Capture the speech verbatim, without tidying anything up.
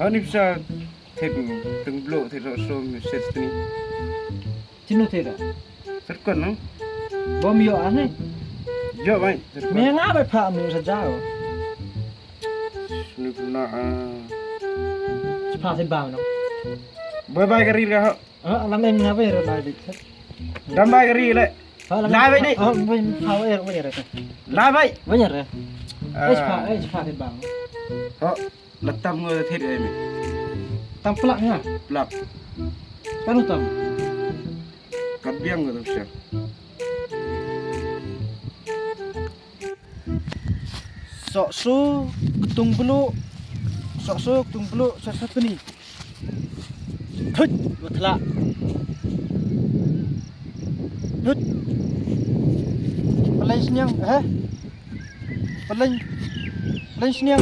Ani pisa thep tung blo thep so so mi set tni. Chinu thep da? Serkon no? Bom yo ane? Yo bai, serkon. Me nga bai pha mi sa jao. Snu puna a. Chipha thep bang no? Bai bai kari ka ho. Ah, lam em nga bai re lai dik. Dam bai kari le. Lai bai ni. Ah, bai pha bai re bai re. Lai bai. Bai re. Eh, chipha, eh, chipha thep bang. Ho. Latam ngo thep ai me. Tam plak nga. Plak. Kanu tam. Kat biang ngo tam siang. Sok so ketung bulu. Sok so ketung bulu. Sok so tni. Thut, batla. Thut. Pelai sniang, eh? Pelai, pelai sniang.